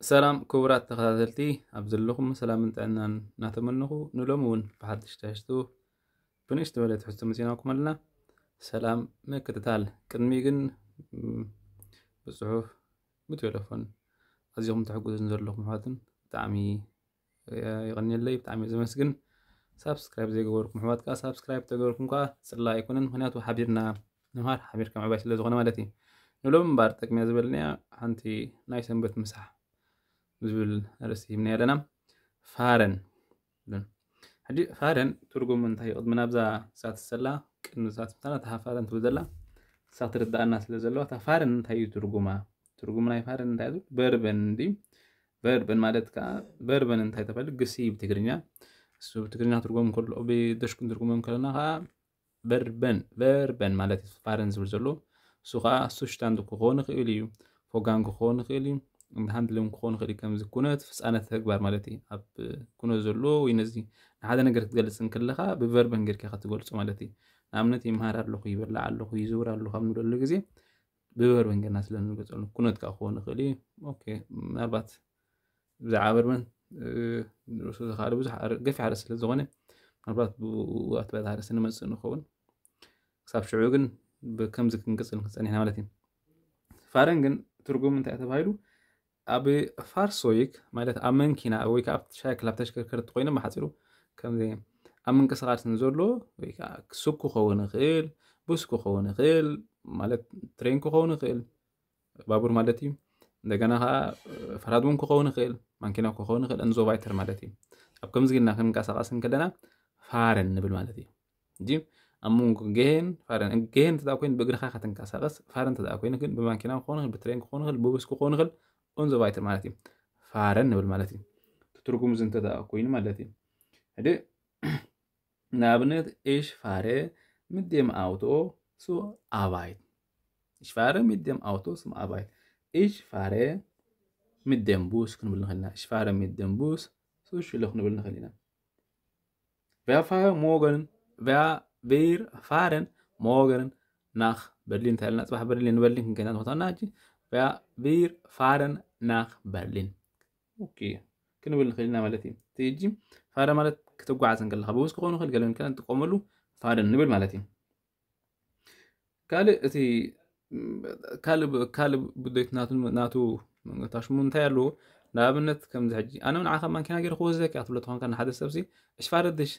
ሰላም ክቡራት ተኸታተልቲ፣ ኣብ ዘለኹም ሰላምን ጥዕናን እናተመነኹ፣ ንሎሚ እውን ብሓድሽ ትሕዝቶ ብንእሽቶ ዝበለ ትሕዝቶ መፂናኩም ኣለና። ሰላም ምክትታል። ቅድሚ ግን ብፅሑፍ ብቴሌፎን ኣዚኹም ተሕግዙን ዘለኹም ኣሕዋትን ብጣዕሚ የቐንየለይ፣ ብጣዕሚ ዘመስግን። ሳብስክራይብ ዘይገበርኩም ኣሕዋት ከዓ ሳብስክራይብ ተገበርኩም ከዓ ፅላ ኣይኮነን፣ ምክንያቱ ሓቢርና ንምሃር ሓቢርካ ምዕባይ ስለ ዝኾነ ማለት እዩ። ንሎም እምበር ጠቅሚያ ዝበልናያ ሓንቲ ናይ ሰንበት ምሳሕ ዝብል ርእሲ ሂብና ኣለና። ፋረን ሕጂ ፋረን ትርጉም እንታይ እዩ? ቅድሚ ናብዛ ሳት ሰላ ቅድሚ ሳት ምታና ተሃፋረን ትብል ዘላ ሳት ርዳእና ስለ ዘለዋ፣ እታ ፋረን እንታይ እዩ ትርጉማ? ትርጉም ናይ ፋረን እንታይ እዩ? በርበን እንዲ በርበን ማለት ከዓ በርበን እንታይ ተባለ? ግሲ ብትግርኛ። እሱ ብትግርኛ ትርጉም ከሎ ብደሽኩን ትርጉሞም ከለና ከዓ በርበን በርበን ማለት እዩ። ፋረን ዝብል ዘሎ እሱ ከዓ ሱሽታንድ ክኸውን ይኽእል እዩ፣ ፎጋን ክኸውን ይኽእል እዩ፣ ሃንድሊም ክኸውን ይኽእል እዩ። ከምዚ ኩነት ፍፃነት ተግባር ማለት እዩ። ኣብ ኩነት ዘሎ ወይ ነዚ ንሓደ ነገር ክትገልፅ እንከለካ ብቨርበን ጌርካ ክትገልፁ ማለት እዩ። ንኣብነት ይምሃር ኣለኹ፣ ይበላዕ ኣለኹ፣ ይዝውር ኣለኹ ኣብ ንብለሉ ግዜ ብቨርበን ጌርና ስለ ንገልፀሉ ኩነት ከዓ ክኸውን ይኽእል እዩ። ኦኬ፣ ምናልባት ብዛዕባ በርበን ርእሱ ዝካለ ብዙሕ ገፊሕ ኣርእስቲ ስለ ዝኾነ ምናልባት ብኣትበት ኣርእስቲ ንመፅእ ንኸውን። ክሳብ ሽዑ ግን ብከምዚ ክንቅፅል ክፀኒሕና ማለት እዩ። ፋረን ግን ትርጉም እንታይ ተባሂሉ? ኣብ ፋርሶይክ ማለት ኣብ መንኪና ወይ ከዓ ኣብ ሻይክል ኣብ ተሽከርከርቲ ኮይኖም ብሓፂሩ ከምዚ ኣብ ምንቅስቃስ ንዘሎ ወይ ከዓ ስኩ ክኸውን ይኽእል፣ ብስ ክኸውን ይኽእል፣ ማለት ትሬን ክኸውን ይኽእል፣ ባቡር ማለት እዩ። እንደገና ከዓ ፈራድ እውን ክኸውን ይኽእል፣ ማንኪና ክኸውን ይኽእል፣ እንዞባይተር ማለት እዩ። ኣብ ከምዚ ግና ክንንቀሳቀስ እንከለና ፋረን ንብል ማለት እዩ። እንጂ ኣብ መንጎ ገሄን ፋረን፣ ገሄን እንተ ኮይኑ ብእግርኻ ክትንቀሳቀስ፣ ፋረን እንተ ኮይኑ ግን ብማንኪና ክኸውን ይኽእል፣ ብትሬን ክኸውን ይኽእል፣ ብብስ ክኸውን ይኽእል፣ እንዞባይተር ማለት እዩ። ፋረን ንብል ማለት እዩ። ትርጉም እዚ እንተ ኮይኑ ማለት እዩ። ሕዲ ንኣብነት እሽ ፋረ ምዴም ኣውቶ ሱ ኣባይት። እሽ ፋረ ምዴም ኣውቶ ሱም ኣባይት። እሽ ፋረ ምዴም ቡስ ክንብል ንኽእል ኢና። እሽ ፋረ ምዴም ቡስ ሱ ሽሎ ክንብል ንኽእል ኢና። ቪያ ፋረ ሞገንን ቪያ ቪር ፋረን ሞገንን ናኽ በርሊን እንታይ ኢልና? ፅባሕ በርሊን ንበርሊን ክንከይና ዝኾታና ሕጂ ቪያ ቪር ፋረን ናኽ በርሊን ኦኬ ክንብል ንኽእል ኢና ማለት እዩ። እቲ ሕጂ ፋረ ማለት ክትጓዓዝ እንከለካ ብውስ ክኸውን ይኽእል ገለ እንከ ንጥቀመሉ ፋረን ንብል ማለት እዩ። ካልእ እቲ ካልእ ካልእ ብደይት ናቱ ናቱ ታሽሙ እንታይ ኣለዎ? ንኣብነት ከምዚ ሕጂ ኣነ ንዓኻ ማንኪና ገይረ ክወስደካ ክትብሎ ተኾንካ ንሓደ ሰብሲ እሽ ፋረድሽ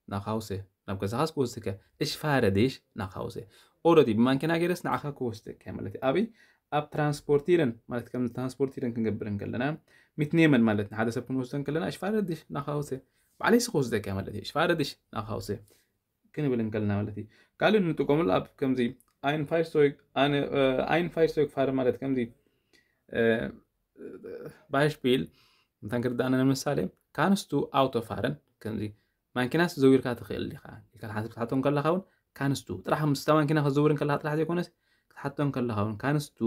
ናኻውሰ ናብ ገዛኻስ ክወስደካ እሽ ፋረድሽ ናኻውሰ ኦረዲ ብማንኪና ገይረስ ንዓኻ ክወስደካ ማለት እዩ። ኣበይ ኣብ ትራንስፖርቲረን ማለት ከም ትራንስፖርቲረን ክንገብር እንከለና ሚትኔመን ማለት ንሓደ ሰብ ክንወስዶ እንከለና እሽ ፋረድሽ ናኻውሰ ባዕለይስ ክወስደካ ማለት እዩ። እሽ ፋረድሽ ናኻውሰ ክንብል እንከለና ማለት እዩ። ካልእ እንጥቀመሉ ኣብ ከምዚ ኣይንፋይስቶይክ ፋረ ማለት ከምዚ ባይሽፒል እንታን ክርዳእና ንምሳሌ ካንስቱ ኣውቶ ፋረን ከምዚ ማንኪናስ ዘዊርካ ትኽእል ዲኻ ኢልካ ንሓንቲ ክትሓቶም ከለኻ እውን ካንስቱ ጥራሕ ምስታ ማንኪና ክትዝውር እንከለካ ጥራሕ ዘይኮነስ ክትሓቶም ከለኻ እውን ካንስቱ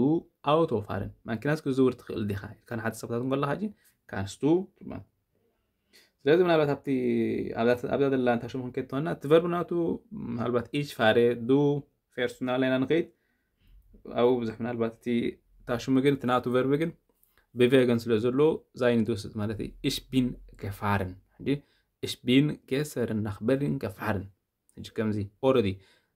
ኣውቶ ፋረን ማንኪናስ ክትዝውር ትኽእል ዲኻ ኢልካ ንሓንቲ ሰብ ክትሓቶም ከለኻ ሕጂ ካንስቱ ትብል ማለት እዩ። ስለዚ ምናልባት ኣብቲ ኣብዛ ኣብዛ ዘላ እንታ ሽሙ ክንከይድ ተኾንና እቲ ቨርብ ናቱ ምናልባት ኢች ፋሬ ዱ ፌርሱናል ኢና ንኸይድ ኣብኡ ብዙሕ ምናልባት እቲ እታ ሽሙ ግን እቲ ናቱ ቨርብ ግን ብቬገን ስለ ዘሎ ዛይን ዝወስድ ማለት እዩ። እሽ ቢን ገፋርን ሕጂ እሽ ቢን ገሰርን ናኽበርን ገፋርን ሕጂ ከምዚ ኦረዲ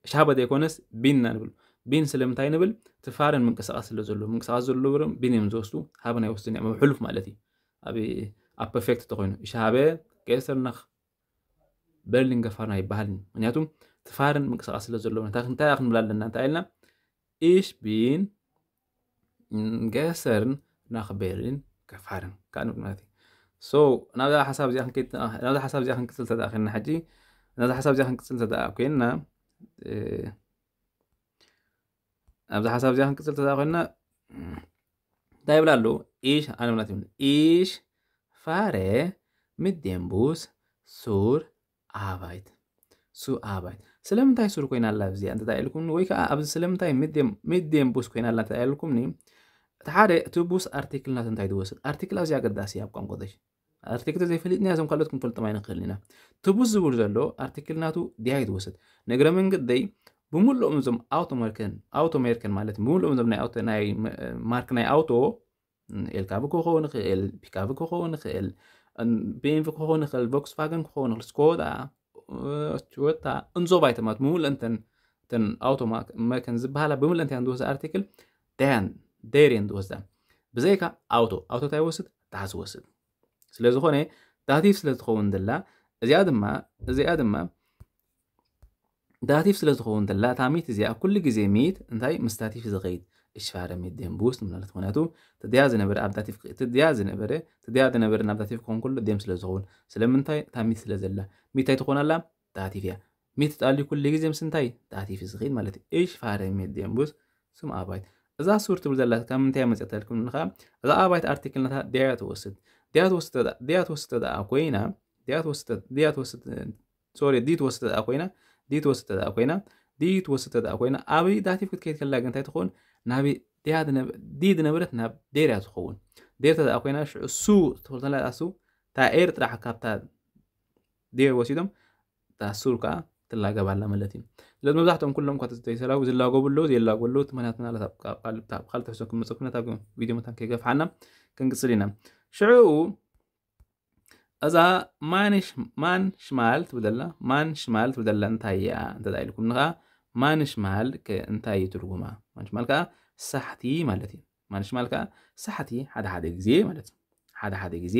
እሽ ሃበ ዘይኮነስ ቢን ኢና ንብል። ቢን ስለምንታይ ንብል? እቲ ፋረን ምንቅስቃስ ስለ ዘሎ ምንቅስቃስ ዘሎ ቢን እዮም ዝወስዱ ሃበን ኣይወስድን እዮም ሕሉፍ ማለት እዩ። ኣብ ኣብ ፐርፌክት ተኮይኑ እሽ ሃበ ገሰር ናኽ በርሊን ገፋርና ይበሃል። ምክንያቱም እቲ ፋረን ምንቅስቃስ ስለ ዘሎ እንታይ እንታይ ክንብል ኣለና እንታይ ኢልና እሽ ቢን ገሰርን ናኽ በርሊን ገፋርን ከኣ ንብል ማለት እዩ። ሶ ናብዛ ሓሳብ እዚኣ ክንከይድ ናብዛ ሓሳብ እዚኣ ክንቅጽል ተደኣ ኮይንና ሕጂ ናብዛ ሓሳብ እዚኣ ክንቅጽል ተደኣ ኮይንና እ፣ ናብዛ ሓሳብ እዚኣ ክንቅጽል ተደኣ ኮይንና እንታይ ይብል ኣሎ? ኢሽ ኣነ ምናት ይብል ኢሽ ፋረ ምዴምቡስ ሱር ኣባይት ሱ ኣባይት ስለምንታይ ሱር ኮይና ኣላ እዚኣ እንተ ኢልኩም ወይ ከዓ ኣብዚ ስለምንታይ ምዴምቡስ ኮይና ኣላ እንተ ኢልኩምኒ እቲ ሓደ እቲ ቡስ ኣርቲክል ናቱ እንታይ ዝወስድ ኣርቲክል ኣብዚ ኣገዳሲ ኣብ ቋንቋ ደሽ ኣርቲክል ዘይፈሊጥና እዞም ካልኦት ክንፈልጦም ኣይንኽእልን ኢና ትቡስ ዝብል ዘሎ ኣርቲክል ናቱ ዲያይ ዝወስድ ንእግረ መንገደይ ብምሉኦም እዞም ኣውቶ ማርከን ኣውቶ ሜርከን ማለት ብምሉኦም እዞም ናይ ኣውቶ ናይ ማርክ ናይ ኣውቶ ኤልካቭ ክኸውን ይኽእል፣ ፒካቭ ክኸውን ይኽእል፣ ቢኤምቪ ክኸውን ይኽእል፣ ቮክስቫገን ክኸውን ይኽእል፣ ስኮዳ፣ ቶዮታ፣ እንዞ ባይተማት ብምሉእ እንተን እተን ኣውቶ መከን ዝበሃላ ብምሉእ እንተን ዝወስዳ ኣርቲክል ደያን ደር እየን ዝወስዳ። ብዘይካ ኣውቶ ኣውቶ እንታይ ይወስድ? ዳስ ይወስድ። ስለ ዝኾነ ዳቲቭ ስለ ዝኸውን ዘላ እዚኣ ድማ እዚኣ ድማ ዳቲቭ ስለ ዝኸውን ዘላ እታ ሚት እዚኣ ኩሉ ግዜ ሚት እንታይ ምስ ዳቲቭ ዝኸይድ እሽፋረ ሚት ደም ብውስጥ ማለት ምክንያቱ ትድያ ዝነበረ ኣብ ዳቲቭ ትድያ ዝነበረ ትድያ ዝነበረ ናብ ዳቲቭ ክኸውን ኩሉ ደም ስለ ዝኸውን ስለምንታይ እታ ሚት ስለ ዘላ ሚት እንታይ ትኾን ኣላ ዳቲቭ እያ። ሚት ጣሊ ኩሉ ግዜ ምስ እንታይ ዳቲቭ ዝኸይድ ማለት እዩ። እሽፋረ ሚት ደም ብውስጥ ስም ኣባይት እዛ ሱር ትብል ዘላ ካብ ምንታይ መፅእተልኩም ንኻ እዛ ኣባይት ኣርቲክል ነታ ድያ ትወስድ ድያ ትወስድ ደኣ ኮይና ድያ ትወስድ ድያ ትወስድ ሶሪ ዲ ትወስድ ደኣ ኮይና ዲ ትወስድ ደኣ ኮይና ዲ ትወስድ ደኣ ኮይና ኣብ ዳቲቭ ክትከይድ ከላ ግን እንታይ ትኸውን ናብ ድያ ዲ ዝነበረት ናብ ዴርያ ትኸውን ዴርተ ደኣ ኮይና ሽዑ ሱ ትፈልተላ ሱ እታ ኤር ጥራሕ ካብታ ዴር ወሲዶም እታ ሱር ከዓ ትላገብ ኣላ ማለት እዩ። ስለዚ መብዛሕትኦም ኩሎም እኳ ተዘይሰላው ዝላገቡ ኣለዉ፣ ዘይላገቡ ኣለዉ። እቲ ምኽንያት ምናልባት ኣብ ካልእ ትሕዝቶ ክመፀኩም ነታ ቪድዮ መታን ከይገፍሓና ክንቅፅል ኢና። ሽዑ እዛ ማንሽማል ትብደላ ማንሽማል ትብደላ እንታይ እያ እንተ ኢልኩም ንኸዓ ማንሽማል እንታይ እዩ ትርጉማ? ማንሽማል ከዓ ሳሕቲ ማለት እዩ። ማንሽማል ከዓ ሳሕቲ ሓደ ሓደ ግዜ ማለት እዩ። ሓደ ሓደ ግዜ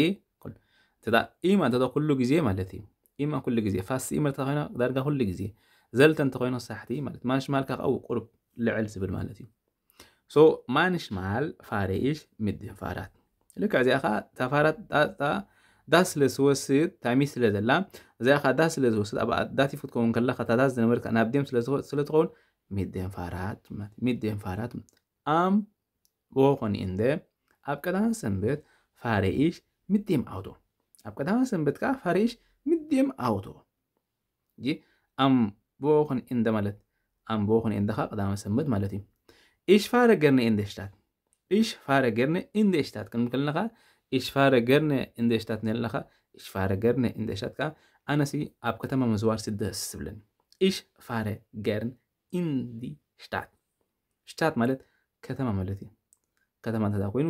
ኢማ እንተ ኩሉ ግዜ ማለት እዩ። ኢማ ኩሉ ግዜ ፋስቲ ኢመር ተኮይና ዳርጋ ኩሉ ግዜ ዘልተ እንተኮይኖ ሳሕቲ ማለት ማንሽማል ከዓ ቁሩብ ልዕል ዝብል ማለት እዩ። ሶ ማንሽማል ፋሬ ኢሽ ምድን ፋራት ልክዕ እዚኣ ከዓ እታ ፋራት ዳስ ስለ ዝወስድ ታሚስ ስለ ዘላ እዚኣ ከዓ ዳስ ስለ ዝወስድ ኣብ ዳቲቭ ክትከውን ከላ ከታ ዳስ ዝነበርካ ናብ ድም ስለትኸውን ምድን ፋራት ምድን ፋራት ኣም ብወኾን እንደ ኣብ ቀዳመ ሰንበት ፋሬ ኢሽ ምድም ኣውቶ ኣብ ቀዳመ ሰንበት ከዓ ፋሬ ኢሽ ምድም ኣውቶ ኣም ብወኾን እንደ ማለት ኣም ብወኾን እንደ ከዓ ቀዳመ ሰንበት ማለት እዩ። ኢሽ ፋረ ገርነ እንደ ሽታት ኢሽ ፋረ ገርነ እንደ ሽታት ክንብል ከለና ከዓ ኢሽ ፋረ ገርነ እንደ ሽታት ንለና ከዓ ኢሽ ፋረ ገርነ እንደ ሽታት ከዓ ኣነሲ ኣብ ከተማ ምዝዋር ስደስ ዝብለኒ ኢሽ ፋረ ገርን ኢንዲ ሽታት ሽታት ማለት ከተማ ማለት እዩ። ከተማ እንተ ኮይኑ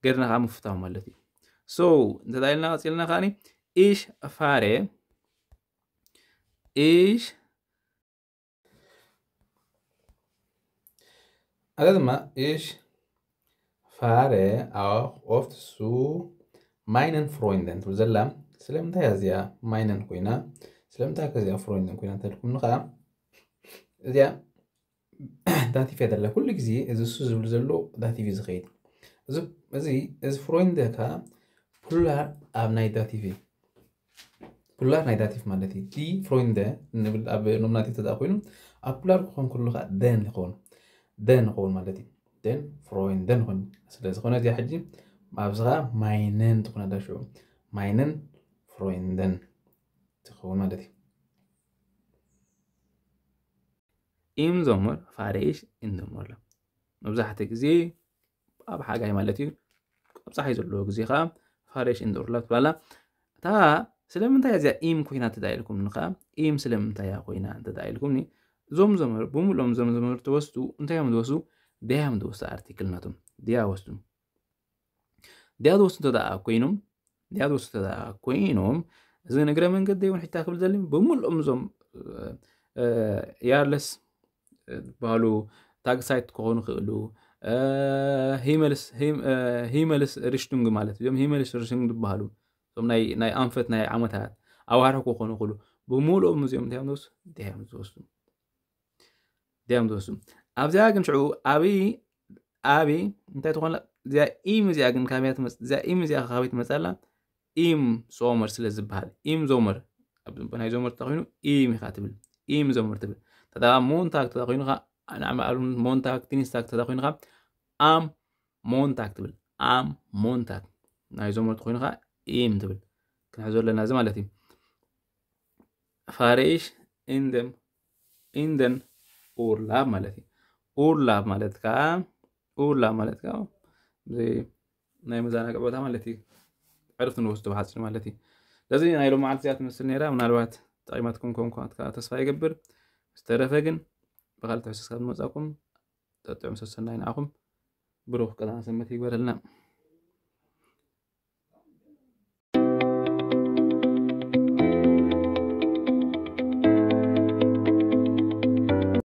ገርና ከዓ ምፍታው ማለት እዩ። ሶ እንተ ኢልና ቀፂልና ከዓ ኢሽ ፋሬ ኢሽ ኣለ ድማ ኢሽ ፋሬ ኣዋ ኦፍት ሱ ማይነን ፍሮይንደን ትብል ዘላ ስለምንታይ እያ እዚኣ ማይነን ኮይና ስለምንታይ ከ እዚኣ ፍሮይንደን ኮይና እንተልኩም ንኸዓ እዚኣ ዳቲቭ እያ ዘላ ኩሉ ግዜ እዚ እሱ ዝብል ዘሎ ዳቲቭ እዩ ዝኸይድ እዚ እዚ ፍሮይንደ ከዓ ፕሉራል ኣብ ናይ ዳቲቭ እዩ ፕሉራል ናይ ዳቲቭ ማለት እዩ ዲ ፍሮይንደ ንብል ኣብ ኖሚናቲቭ ተዳ ኮይኑ ኣብ ፕሉራል ክኾን ከሎ ከዓ ደን ይኸውን ደን ይኸውን ማለት እዩ ደን ፍሮይንደን ይኾን ስለ ዝኾነ እዚኣ ሕጂ ኣብዚ ከዓ ማይነን ትኾነ ዳ ሽዑ ማይነን ፍሮይንደን ትኸውን ማለት እዩ ኢም ዞመር ፋሬሽ ኢን ዞመር መብዛሕትኡ ግዜ ኣብ ሓጋይ ማለት እዩ ኣብ ፀሓይ ዘለዎ ግዜ ከዓ ፋሬሽ ኢን ዶርላ ትብላላ እታ ስለምንታይ እዚኣ ኢም ኮይና እንተዳ ኢልኩም ከዓ ኢም ስለምንታይ እያ ኮይና እንተዳ ኢልኩም እዞም ዞመር ብምሉኦም እዞም ዞመር ተወስዱ እንታይ እዮም ዝወስዱ ድያም ዝወስዱ ኣርቲክል ናቶም ድያ ወስዱ ድያ ዝወስዱ እንተዳ ኮይኖም ድያ ዝወስዱ እንተዳ ኮይኖም እዚ ንግረ መንገዲ እውን ሕታ ክብል ዘለ ብምሉኦም እዞም ያርለስ ዝበሃሉ ታግሳይት ክኾኑ ይኽእሉ ሂመልስ ሪሽቱንግ ማለት እዮም ሂመልስ ሪሽቱንግ ዝበሃሉ እዞም ናይ ኣንፈት ናይ ዓመታት ኣዋርሒ ክኾኑ ይኽእሉ ብምሉኦም እዚኦም እንታይ እዮም ዝወስዱ እንታይ እዮም ዝወስዱ ድያም ዝወስዱ ኣብዚኣ ግን ሽዑ ኣብይ ኣብይ እንታይ ትኾን እዚኣ ኢም እዚኣ ግን ካበያ ትመፅ እዚኣ ኢም እዚኣ ካበይ ትመፅኣላ ኢም ሶመር ስለ ዝበሃል ኢም ዞመር ናይ ዞመር ተኮይኑ ኢም ኢኻ ትብል ኢም ዞመር ትብል ተዳ ሞንታግ ተኮይኑ ሞንታግ ቲኒስታግ ተኮይኑ ኣም ሞንታግ ትብል ኣም ሞንታግ ናይ ዞመር ተኮይኑ ኢም ትብል ክንሕዞ ኣለና እዚ ማለት እዩ ፋሬሽ ኢንደም ኢንደን ኡርላብ ማለት እዩ ኡርላብ ማለት ከዓ ኡርላብ ማለት ከዓ ናይ መዘናግዒ ቦታ ማለት እዩ ዕርፍቲ ንወስዶ ብሓፂር ማለት እዩ ስለዚ ናይ ሎም መዓልቲ እዚኣ ትመስል ነይራ ምናልባት ጠቂማትኩም ኮንኳ ተስፋ ይገብር ዝተረፈ ግን ብካልእ ትሕዝቶ ስካብ ንመፃኩም ጥዑም ሰሰናይ ንዓኹም ብሩኽ ቀዳመ ሰንበት ይግበረልና